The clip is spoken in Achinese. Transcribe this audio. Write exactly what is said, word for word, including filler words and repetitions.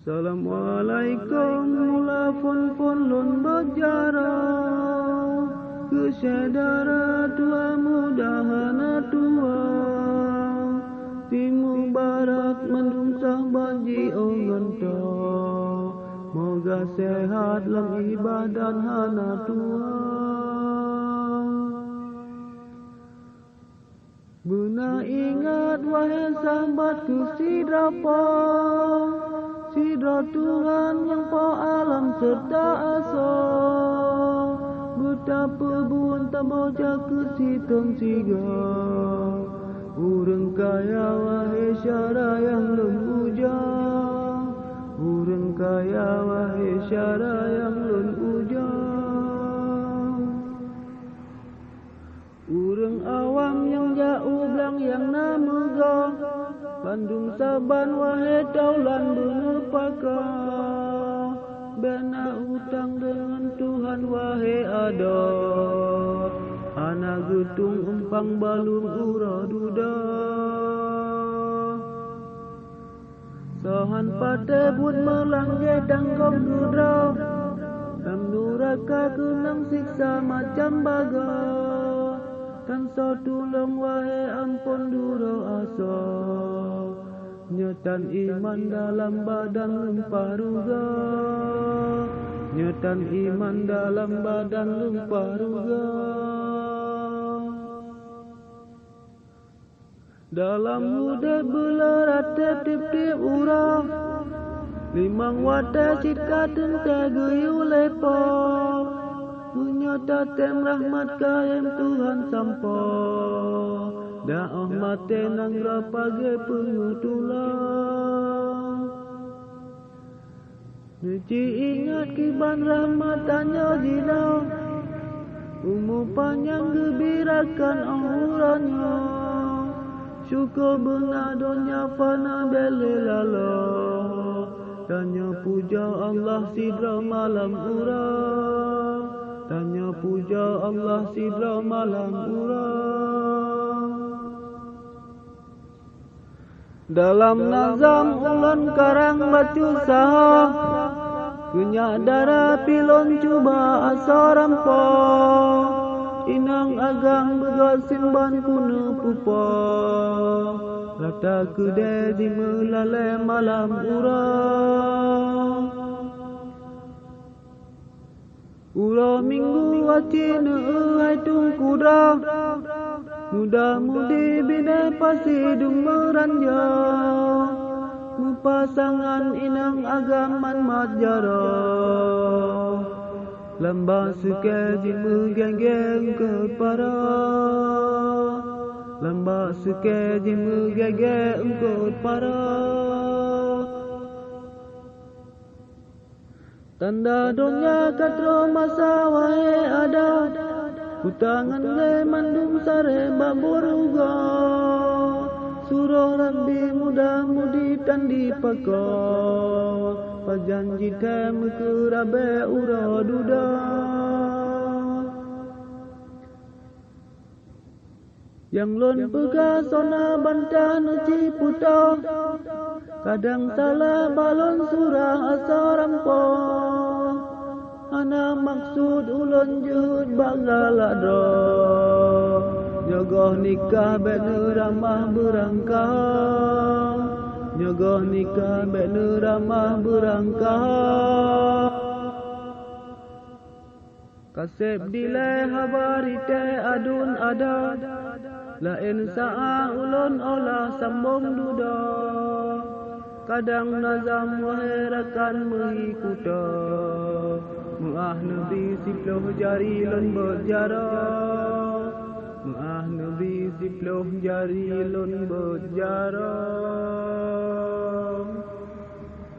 Assalamualaikum, mula phon-phon lôn beuet jaroe keu syedara tuha muda hana tuha, timu barat mandum sahabat jiôh ngon tô. Moga sehat lam ibadat hana tuha. Beuna ingat, wahé sahabat, keu sidroe po, sidroe Tuhan nyang po alam seureuta asoe. Beutapeubuet taboh jak keu sithôn sigoe. Ureuëng kaya, wahé syedara nyang lôn puja. Ureuëng kaya, wahé syedara nyang lôn puja. Ureuëng awam nyang jak u blang nyang na meugoe, bandum saban wahé taulan beuneupakoe. Bék na utang deungon Tuhan, wahé adoe, hana geutueng umpang balum uroe dudoe. Soe han patéh buet meulangge tanggong keudroe, lam nuraka keunong siksa macam bagoe. Tan soe tulông, wahé amphon dudoe asoe. Nyoe tan iman dalam badan lumpah rugoe. Nyoe tan iman dalam badan lumpah rugoe. Dalam udeb beuleurat tieb-tieb uroe, limong watée cit ka teuntée geuyue lé Po. Meunyoe tatem rahmat kayém Tuhan sampoe, dan óh maté nanggroe pajoh peungeutulông. Neuci ingat kiban rahmat tanyoe jinoe, umu panyang geubri rakan óh uroe nyoe. Syukoe beuna donya fana bék lé laloe, tanyoe puja Allah sidroe malam uroe, tanyoe puja Allah sidroe malam uroe. Dalam nazam ulôn karang bacut sahoe, keu nyak dara pih lôn cuba asoe rampoe. Inong agam beugöt simban keuneuk pupoe, rata keudée jimeulalée malam uroe. Uroe Minggu aci neueu hai Teungku droe, muda-mudi binéh pasi dum meuranjoe. Meupasangan inong agam man mat jaroe, lam bak sukée jimeugée-gée eungkôt paroe. Lam bak sukée jimeugée-gée eungkôt paroe. Tanda donya ka troh masa wahé adoe, kutangan lé mandum saré bak burugoe. Suroh Rabbi muda-mudi tan dipakoe, pajan jithée meukeurabée uroe dudoe. Nyang lôn peugah sona bantah neuci putôh, kadang salah balon surah asoe rampoe. Hana maksud ulôn jeuhet bak galak droe. Nyoe goh nikah bék neuramah beurangkaho. Nyoe goh nikah bék neuramah beurangkaho. Kaseb dilée haba rite aduen adoe, laén saát ulôn olah sambong dudoe. Kadang nazam wahé rakan meuhi kutoe, meuáh neubi siploh jari lôn beuet jaroe. Meuáh neubi siploh jari lôn beuet jaroe.